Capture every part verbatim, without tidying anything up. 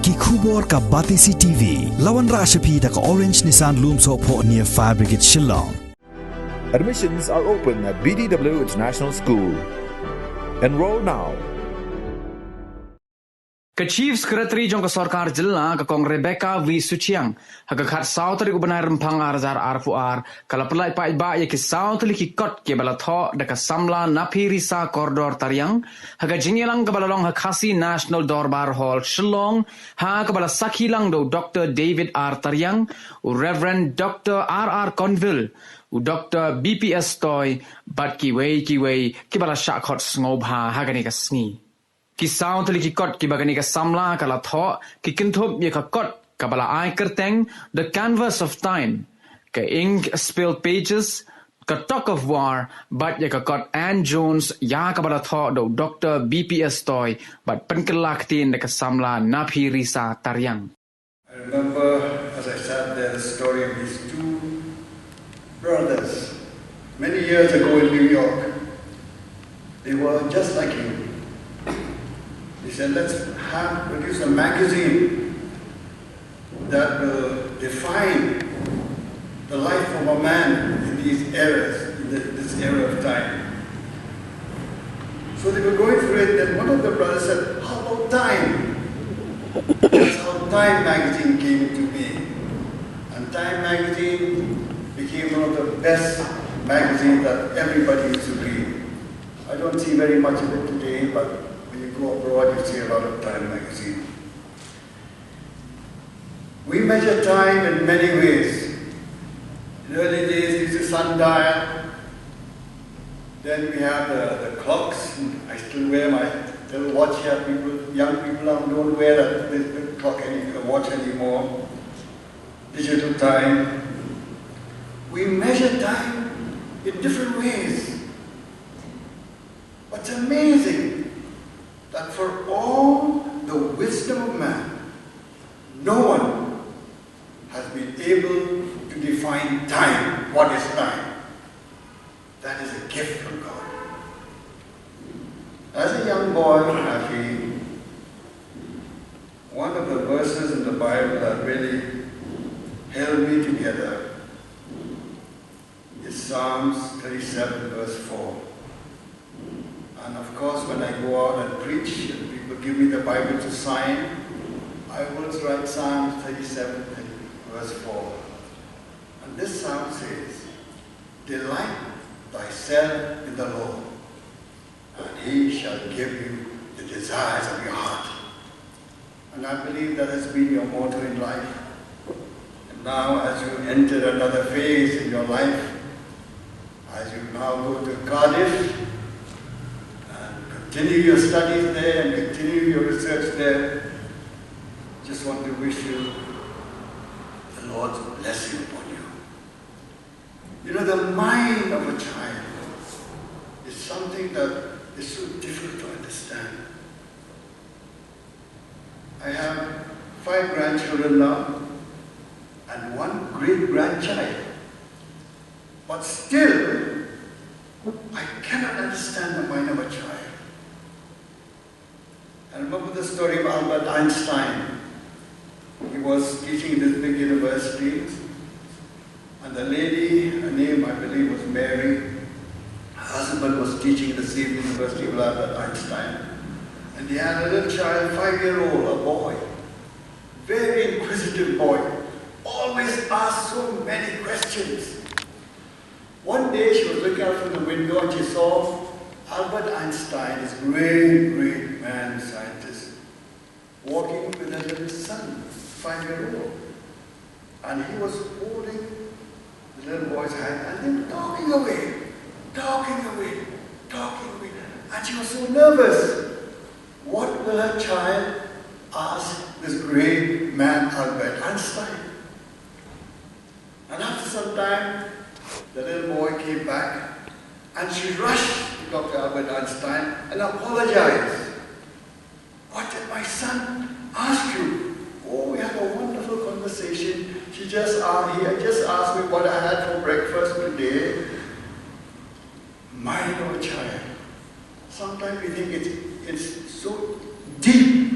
Ki khubor ka Batesi T V. La wanrah sha phi da ka Orange Nissan Lumsohphoh near Fire Brigade Shillong. Admissions are open at B D W International School. Enroll now. Ka Chief Secretary jong ka Sorkar Jylla, ka Kong Rebecca V Suchiang, ha ka khatsaw tarik u bnai Rymphang ar hajar arphew ar, ka la pynlait paidbah ïa ki saw tylli ki kot kiba la thoh da ka samla Naphi Risa Kordor Tariang, ha ka jingïalang kaba la long ha Khasi National Dorbar Hall, Shillong, ha kaba la sakhi lang da u Doktor David R Tariang, u Reverend Doktor R R Conville, u Doktor B P S Toi, bad kiwei kiwei kiba la shah khot sngewbha ha kane ka sngi. Ki saw tylli ki kot kiba kane ka samla ka la thoh, ki kynthup ïa ka kot kaba la ai kyrteng The Canvas of Time, ka Ink Spilled Pages, ka Tug of War, bad ïa ka kot Ann Jones, ïa kaba la thoh da u Doktor B P S Toi, bad pynkylla ktien da ka samla Naphi Risa Tariang. I remember, as I sat there, the story of these two brothers many years ago in New York. They were just like you. They said, "Let's have, produce a magazine that will define the life of a man in these eras, in the, this era of time." So they were going through it, then one of the brothers said, "How about Time?" That's how Time magazine came into being. And Time magazine became one of the best magazines that everybody used to read. I don't see very much of it today, but when you go abroad, you see a lot of Time magazine. We measure time in many ways. In the early days, we used a sundial. Then we have the, the clocks. I still wear my little watch here. People, young people now don't wear that, the, the clock any, the watch anymore. Digital time. We measure time in different ways. What's amazing, that for all the wisdom of man, no one has been able to define time. What is time? That is a gift from God. As a young boy, Naphi, one of the verses in the Bible that really held me together is Psalms thirty-seven, verse four. And of course, when I go out and preach and people give me the Bible to sign, I always write Psalms thirty-seven, verse four. And this psalm says, "Delight thyself in the Lord, and he shall give you the desires of your heart." And I believe that has been your motto in life. And now, as you enter another phase in your life, as you now go to Cardiff and continue your studies there and continue your research there, just want to wish you the Lord's blessing upon you. You know, the mind of a child is something that is so difficult to understand. I have five grandchildren now and one great grandchild. But still, I cannot understand the mind of a child. I remember the story of Albert Einstein. He was teaching in this big university, and the lady, her name, I believe, was Mary. Her husband was teaching in the same university with Albert Einstein. And they had a little child, five-year-old, a boy, very inquisitive boy, always asked so many questions. One day she was looking out from the window and she saw Albert Einstein, this great, great man, scientist, walking with a little son, five-year-old. And he was holding the little boy's hand and then talking away, talking away, talking away. And she was so nervous. What will her child ask this great man, Albert Einstein? And after some time, the little boy came back and she rushed to Doctor Albert Einstein and apologized. "What did my son ask you?" "Oh, we had a wonderful conversation. She just asked, he just asked me what I had for breakfast today." Mind of a child. Sometimes we think it's, it's so deep.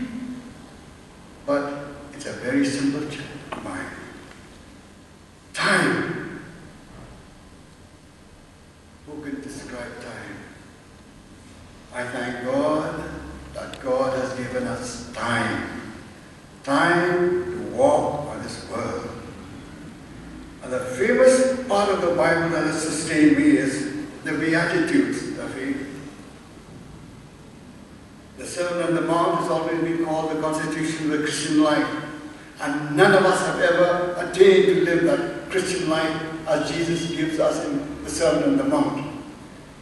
But given us time, time to walk on this world. And the famous part of the Bible that has sustained me is the Beatitudes. The Sermon on the Mount has always been called the constitution of the Christian life. And none of us have ever attained to live that Christian life as Jesus gives us in the Sermon on the Mount.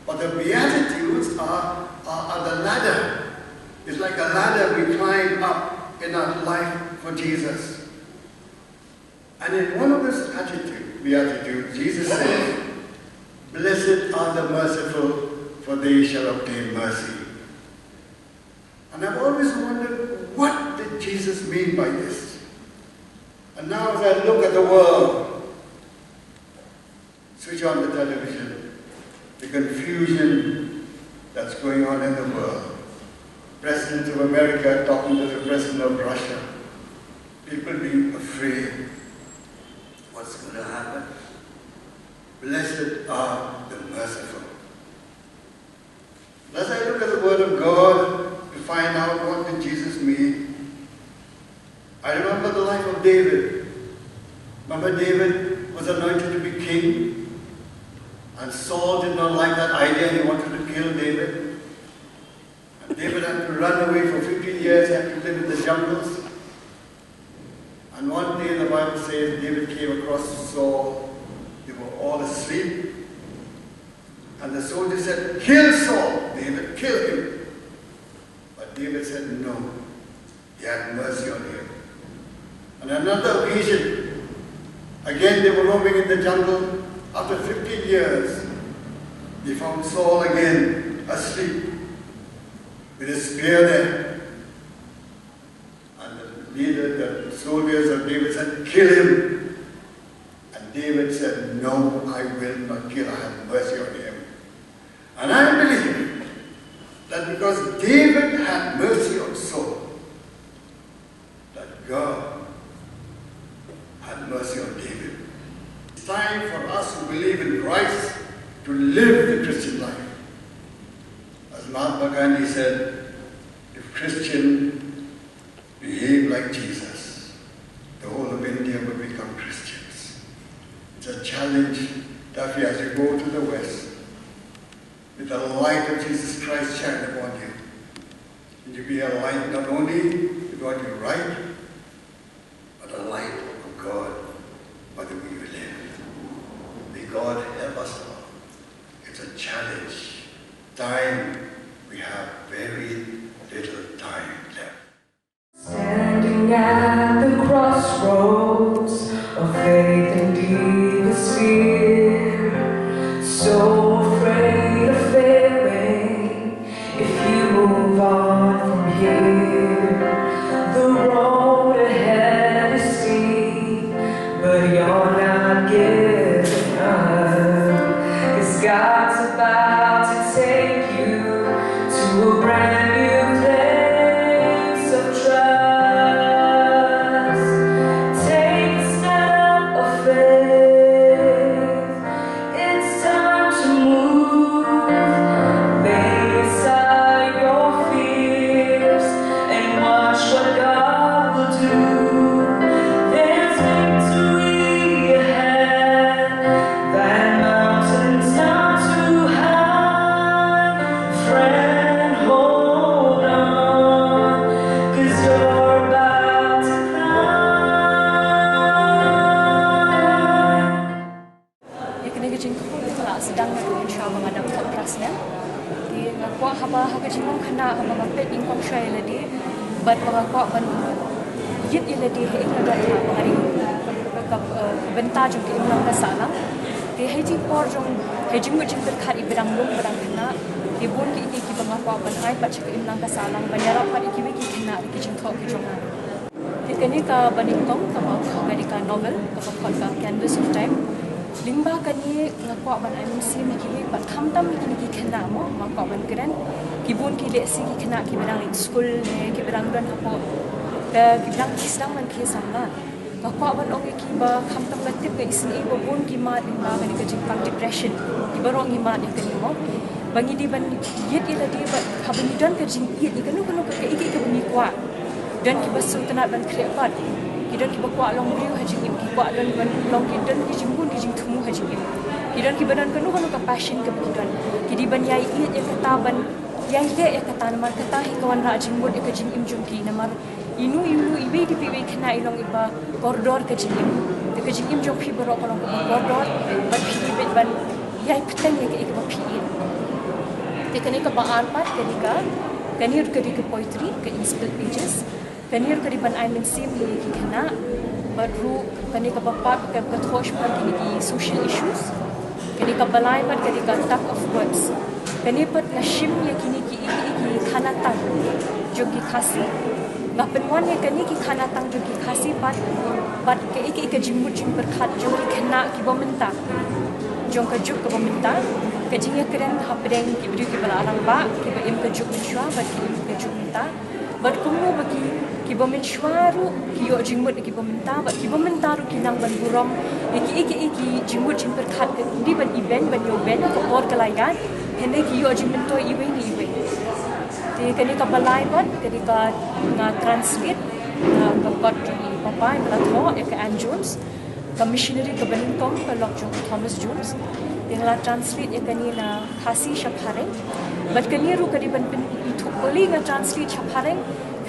But the Beatitudes are, are, are the ladder. It's like a ladder we climb up in our life for Jesus. And in one of those attitude, Beatitudes, Jesus says, "Blessed are the merciful, for they shall obtain mercy." And I've always wondered, what did Jesus mean by this? And now, as I look at the world, switch on the television, the confusion that's going on in the world. Presidents of America talking to the president of Russia. People being afraid. What's going to happen? Blessed are the merciful. As I look at the Word of God to find out what did Jesus mean, I remember the life of David. Remember, David was anointed to be king, and Saul did not like that idea. He wanted to kill David. And David had to run away for fifteen years, he had to live in the jungles. And one day, the Bible says, David came across Saul. They were all asleep. And the soldier said, "Kill Saul, David, kill him." But David said no. He had mercy on him. On another occasion, again they were roaming in the jungle. After fifteen years, they found Saul again asleep with his spear there. And the leader, the soldiers of David said, "Kill him." And David said, "No, I will not kill. I have mercy on him." And I believe that because David had mercy on Saul, that God had mercy on David. It's time for us who believe in Christ to live the Christian life. As Mahatma Gandhi said, if Christian behave like Jesus, the whole of India will become Christians. It's a challenge that we, as you go to the West, with the light of Jesus Christ shine upon you, and you be a light not only with what you write, but a light of God by the way you live. May God help us all. It's a challenge. Time, we have very little time left. Standing at the crossroads of faith and deepest fear, so afraid of failing. If you move on from here, the road ahead is steep, but you're not giving up. 'Cause God's about to take you to a brand new place of trust. Take a step of faith. It's time to move. Lay aside your fears and watch what God will do. There's victory ahead. That mountain's not too high. Friend, hold on, 'cause you're about to climb. Ïa kane ka jingkyrkhu ka la sdang na ka mynshuwa ba nga dap thok tras ne. Te nga kwah haba ha ka jinglong khynnah haba nga peit nyngkong shuwa ïa lade bad ba nga kwah ban ïit ïa lade ha ïing ka dong ba nga ring ka, ka, eh, ka bynta jong ka imlang ka sahlang. Te ha i jingpor jong ha i jingmut jingpyrkhat i ba dang lum ba dang khynnah. Te bun ki ki kiba nga kwah ban ai pat sha ka imlang ka sahlang ban ïarap pat ïa kiwei ki khynnah da ki jingthoh ki jong nga. Te kane kaba nyngkong kaba khot ka dei ka novel kaba khot ka Canvas of Time. Lyngba kane nga kwah ban ai mynsiem ïa kiwei pat khamtam ïa kine ki khynnah mo nga kwah ban kren. Ki bun ki lehse ki khynnah kiba dang leit skul ne kiba dang don hapoh ka kiba dang ki sdang ban khie samla. Nga kwah ban ong ïa ki ba khamtam ka tip ka isynei ba bun ki mad lyngba kane ka jingpang depression. Ki baroh ngi mad ïa kane mo. Ba ngi dei ban ïeit ïa lade bad haba ngi don ka jingïeit ïa kano kano ka, kaei kaei kaba ngi kwah. Don kiba sngewtynnat ban khreh pat. Ki don kiba kwah long briew ha jingim, ki kwah don ban long, ki don ki jingbun ki jingthmu ha jingim. Ki don kiba don kano kano ka passion kaba ki don. Ki dei ban ïai ïeit ïa kata, ban ïai leh ïa kata, namar kata hi ka wanrah jingmut ïa ka jingim jong ki, namar ino ino iwei pa iwei khynnah i long iba kordor ka jingim. Te ka jingim jong phi baroh ka long kaba kordor, bad phi dei beit ban ïai bteng ïa kaei kaba phi ïeit. Te kane kaba ar pat ka dei ka, kane ruh ka dei ka poetry, ka Inspilled Pages. Kane ruh ka dei ban ai mynsiem ïa ki khynnah. Bad ruh kane kaba pat ka, ka thoh shaphang kine ki social issues. Kane kaba lai pat ka dei ka Tug of Words. Kane pat nga shim ïa kine ki, ki, ki khana tang jong ki Khasi. Nga pynwan ïa kane ki khana tang jong ki Khasi pat, bad kaei kaei ka jingmut jingpyrkhat jong ki khynnah kiba mynta, jong ka juk kaba mynta. Ka jingïakren hapdeng ki briew kiba la rangbah, kiba im ka juk mynshuwa bad ki im ka juk mynta. Bad kumno ba ki, kiba mynshuwa ruh ki ïoh jingmut ïa kiba mynta, bad kiba mynta ruh ki nang ban burom ïa kiei kiei ki jingmut jingpyrkhat, ka dei ban ibeiñ, ban ïoh beiñ, ka por ka la ïaid, hynrei ki ïoh jingmyntoi iwei na iwei. Te kane kaba lai pat ka dei ka, nga translate, ah, ka kot jong i papa iba la thoh, ïa ka Ann Jones, ka missionary kaba nyngkong, ka lok jong u Thomas Jones. Te nga la translate ïa kane na Khasi sha phareng. Bad kane ruh ka dei ban pynithuh, balei nga translate sha phareng,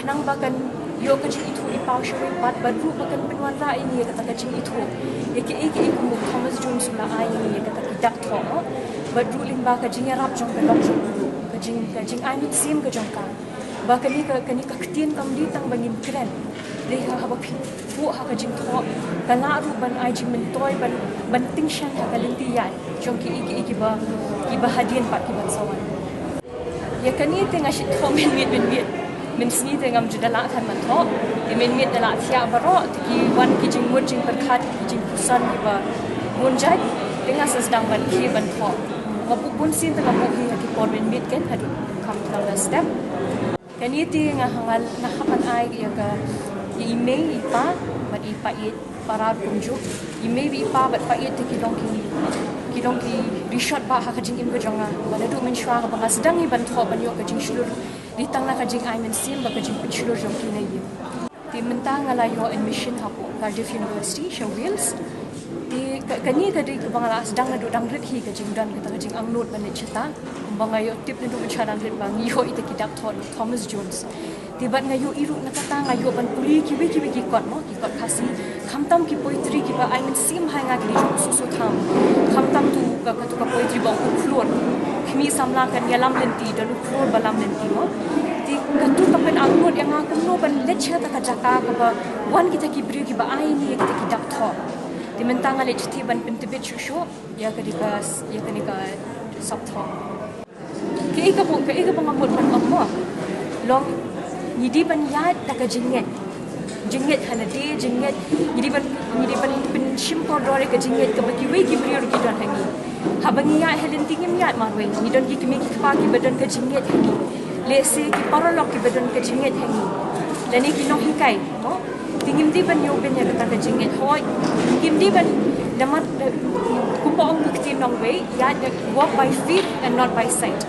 khnang ba kan ïoh ka jingithuh i paw shawei pat, bad ruh ba kan pynwanrah ïa ngi ïa kata ka jingithuh ïa kiei kiei kumba u Thomas Jones u la ai ïa ngi ïa kata ki dak thoh, bad ruh lyngba ka jingïarap jong ka lok jong u, ka jing, ka jingai mynsiem ka jong ka. Ba kane ka, kane ka ktien kam dei tang ba ngin kren. Dei ha, haba phi buh ha ka jingthoh, ka lah ruh ban ai jingmyntoi, ban, ban tyngshaiñ ha ka lynti ïaid jong kiei kiei kiba, kiba hadien pat kiban sa wan. Ïa kane te nga shu thoh mynmiet mynmiet. Mynsngi te ngam ju da lah than ban thoh. Te mynmiet da lah thiah baroh, te ki wan ki jingmut jingpyrkhat, ki jingpuson kiba bun jait, te nga sa sdang ban khie ban thoh. Nga buh bun sien te nga buh hi ha ki por mynmiet ken haduh kham tang da step. Kane te nga ha, nga, nga hap ban ai ïa ka, ïa i mei i pa bad i paieit para ruh kumjuh. I mei bad i pa bad paieit te ki long ki, ki long ki rishot bah ha ka jingim ka jong nga. Ba naduh mynshuwa kaba nga sdang hi ban thoh ban ïoh ka jingshlur, dei tang na ka jingai mynsiem bad ka jingpynshlur jong ki na ïing. Te mynta nga la ïoh admission hapoh Cardiff University sha Wales. Te ka, kane ka dei kaba nga la sdang naduh dang rit hi ka jingdon kata ka jingangnud ban leit shata. Kumba nga ïoh tip naduh mynshuwa dang rit ba ngi ïoh ïa kita ki dak thoh na u Thomas Jones. Te bad nga ïohi ruh na kata, nga ïoh ban pule kiwei kiwei ki kot mo, ki kot Khasi. Khamtam ki poetry kiba ai mynsiem ha nga ki dei jong u Soso Tham. Khamtam tu ka, katu ka poetry ba ong U Khlur. Khmih samla kan ïalam lynti, don u khlur ba lam lynti mo. Te katu ka pynangnud ïa nga kumno ban leit sha kata ka jaka kaba wan kita ki briew kiba ai ïa ngi ïa kita ki dak thoh. Te mynta nga leit shatei ban pyntbit shuh shuh ïa kane ka, ïa kane ka sap thoh. Kaei kaba, kaei kaba nga mut ban ong mo, long ngi dei ban ïaid da ka jingngeit. Jingngeit ha lade, jingngeit, ngi dei ban, ngi dei ban pynshim kordor ïa ka jingngeit kaba kiwei ki briew ruh ki don ha ngi. Haba ngi ïaid ha lynti ngim ïaid marwei, ngi don ki kmie ki kpa kiba don ka jingngeit ha ngi. Lehse ki paralok kiba don ka jingngeit ha ngi. Lane ki nonghikai mo. Te ngim dei ban ïoh beiñ ïa kata ka jingngeit. Hooid, ngim dei ban, namar, kumba ong ka ktien nongwei, ïaid da, walk by faith and not by sight.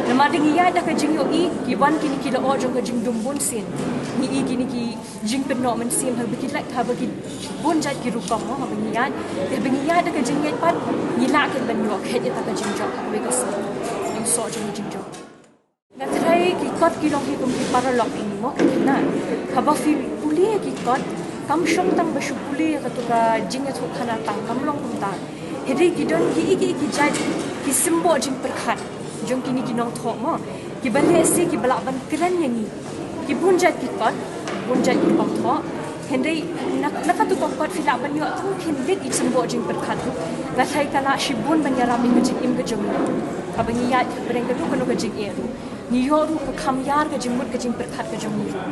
Namar da ngi ïaid da ka jingïohi, ki wan kine ki lyoh jong ka jingdum bun sien. Ngi i kine ki jingpynnoh mynsiem haba ki lait, haba ki bun jait ki rukom mo, haba ngi ïaid. Te haba ngi ïaid da ka jingngeit pat, ngi lah ken ban ïoh khet ïa kata ka jingjop ha kawei ka sngi. Ïa u soh jong ka jingjop. Nga tharai ki kot ki long hi kum ki paralok ïa ngi mo, ki khynnah. Haba phi pule ïa ki kot, kam shong tang ba shu pule ïa katu ka jingïathuh khana tang, kam long kumta. Hynrei ki don kiei kiei ki jait ki symboh jingpyrkhat jong kine ki nongthoh mo, kiba lehse kiba lah ban kren ïa ngi. Ki bun jait ki kot, bun jait ki rukom thoh. Hynrei na, na katu ka kot phi lah ban ïoh tang khyndiat i symboh jingpyrkhat ruh. Nga tharai ka lah shibun ban ïarap ïa ka jingim ka jong ngi. Haba ngi ïaid hapdeng kano kano ka jingeh ruh. Ngi ïoh ruh ka kham ïar ka jingmut ka jingpyrkhat ka jong ngi ruh.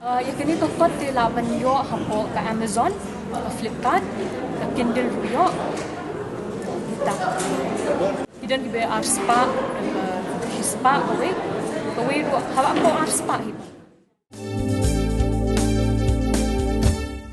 Ah, ïa kane ka kot te lah ban ïoh hapoh ka Amazon, ka Flipkart, ka Kindle ruh ïoh. Kita. Ki don kiba ar spah, eh, shi spah kawei. Kawei ruh haba ko ar spah hi.